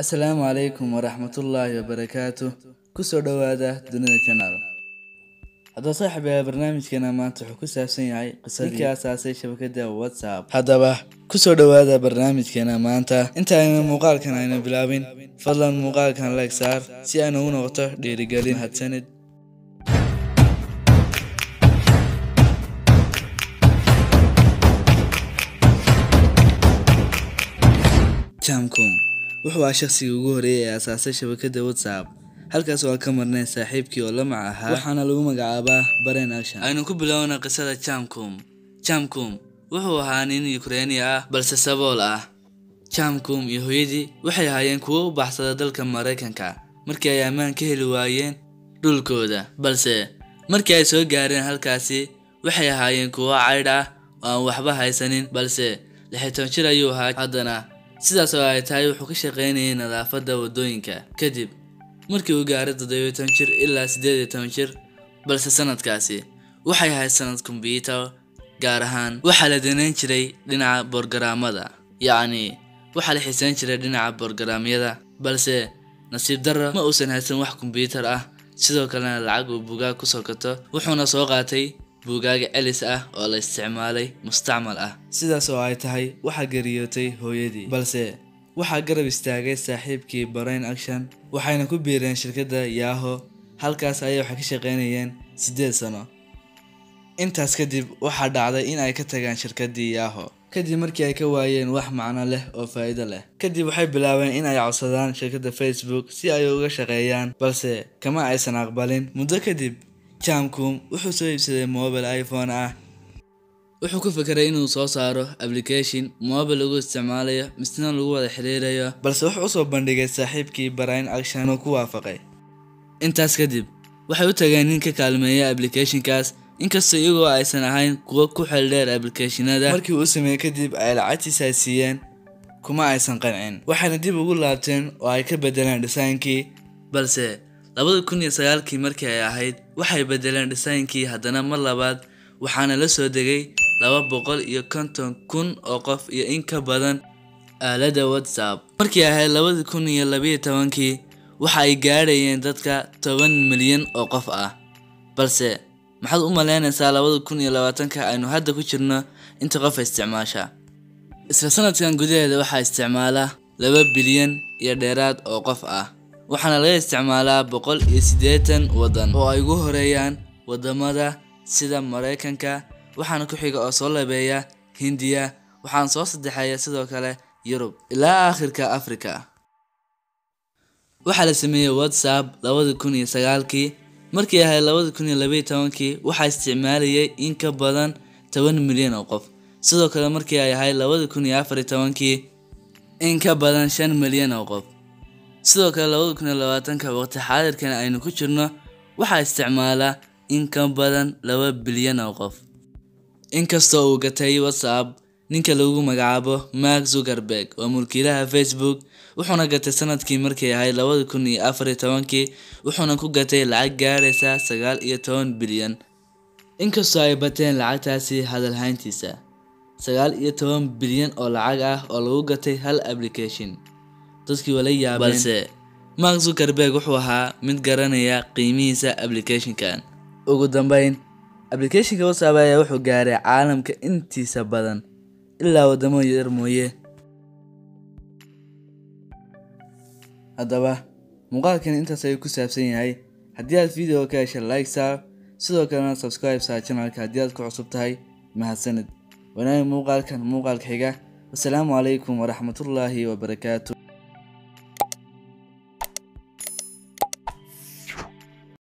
Asalaamu calaykum waraxmatullaahi wabarakaatu. Kusoo dhowaada Dunida Channel. Haddaba saaxiibayaal, barnaamijkeena maanta wuxuu ku saabsan yahay qisadii ninkii aasaasay shabakadda WhatsApp. Haddaba kusoo dhowaada barnaamijkeena maanta. Inta aynu muuqaalkan aynu bilaabin, fadlan muuqaalkan like saar si ay noogu noqoto dhiirigelin. Mahadsanid. Jan Koum wuxuu ahaa shaqsigii ugu horreeyay ee aasaasay shabakadda WhatsApp, halkaas oo aan ka marnay saaxiibkii oo la magac ahaa, waxaana lagu magacaabaa Brian Action. Aynu ku bilowna qisada Jan Koum. Jan Koum wuxuu ahaa nin Ukraini ah balse sabool ah. Jan Koum iyo hooyadii waxay ahaayeen kuwo u baxsada dalka Mareykanka markii ay ammaan ka heli waayeen dhulkooda, balse markii ay soo gaareen halkaasi waxay ahaayeen kuwo caydh ah oo aan waxba haysanin. Balse 16 jir ayuu ahaa haddana, sidaas oo ay tahay wuxuu ka shaqaynayay nadaafadda waddooyinka. Kadib markii uu gaaray 17 jir ilaa 18 jir, balse sanadkaasi waxay ahayd sanad kombiyuutar, gaar ahaan waxaa la danayn jiray dhinaca borogaraamada, yacni waxaa la xiiseyn jiray dhinaca borogaraamyada. Balse nasiib darro ma uusan haysan wax kombiyuutar ah, sidoo kalena lacag uu buugaag kusoo gato, wuxuuna soo qaatay buugaag celis ah oo la isticmaalay, mustacmal ah. Sidaas oo ay tahay waxaa geeriyootay hooyadii, balse waxaa garab istaagay saaxiibkii Brian Action, waxayna ku biireen shirkadda Yahoo. Halkaas ayay waxay ka shaqaynayeen 8 sano. Intaas kadib waxaa dhacday in ay ka tagaan shirkaddii Yahoo kadib markii ay ka waayeen wax macno leh oo faa'iido leh. Kadib waxay bilaabeen in ay codsadaan shirkadda Facebook si ay uga shaqeeyaan, balse kama aysan aqbalin. Muddo kadib Jan Koum wuxuu soo iibsaday mobile iPhone ah. Wuxuu ku fikiray inuu soo saaro application mobile lagu isticmaalayo misna lagu wada xiriirayo, balse wuxuu usoo bandhigay saaxiibkii Brian Action oo ku waafaqay. Intaas kadib waxay u tageen nin ka kaalmeeya applicationkaas, inkastoo iyagoo aysan ahayn kuwo ku xeeldheer applicationada. Markii uu sameeyey kadib ay lacagtiisa ay siiyeen, kuma aysan qancin, waxayna dib ugu laabteen oo ay ka bedeleen dhisaynkii. Balse 2009kii markii ay ahayd waxay bedeleen dhisaynkii haddana mar labaad, waxaana la soo degay 250,000 oo qof iyo in ka badan aaladda WhatsApp. Markii ahayd 2012kii waxa ay gaadhayeen dadka 10 milyan oo qof ah. Balse maxaad u malaynaysaa 2020ka aynu hadda ku jirno inta qof isticmaasha? Isla sanadkan gudaheeda waxaa isticmaala 2 bilyan iyo dheeraad oo qof ah, waxaana laga isticmaalaa 180 waddan oo ay ugu horeeyaan wadamada sida Mareykanka, waxaana ku xiga oo soo labeeya Hindiya, waxaana soo saddexeeya sidoo kale Yurub ilaa aakhirka Afrika. Waxaa la sameeyey WhatsApp 2009kii. Markii ahayd 2012kii waxaa isticmaalayay in ka badan 10 milyan oo qof. Sidoo kale markii ay ahayd 2014kii in ka badan 5 milyan oo qof. Sidoo kale 2020ka waqti xaadirkan aynu ku jirno waxaa isticmaala in ka badan 2 bilyan oo qof. Inkastoo uu gatay WhatsApp ninka lagu magacaabo Mark Zuckerberg oo mulkiilaha Facebook, wuxuuna gatay sanadkii markay ahayd 2014kii, wuxuuna ku gatay lacag gaaraysa 19 bilyan. Inkastoo ay bateen lacagtaasi hadal hayntiisa, 19 bilyan oo lacag ah oo lagu gatay hal application, dadkii wala yaabeen. Balse Mark Zuckerberg wuxuu ahaa mid garanaya qiimihiisa applicationkan. Ugu dambeyn applicationka WhatsApp ayaa wuxuu gaaray caalamka intiisa badan ilaa wadamo yar mooye. Haddaba muuqaalkan intaas ayuu ku saabsan yahay. Haddii aad video ka heshay like saar, sidoo kalena subscribe saar channelka haddii aad ku cusub tahay. Mahadsanid. Wanaag muuqaalkan muuqaalka xiga. Wasalaamu calaykum waraxmatullaahi wabarakaatu.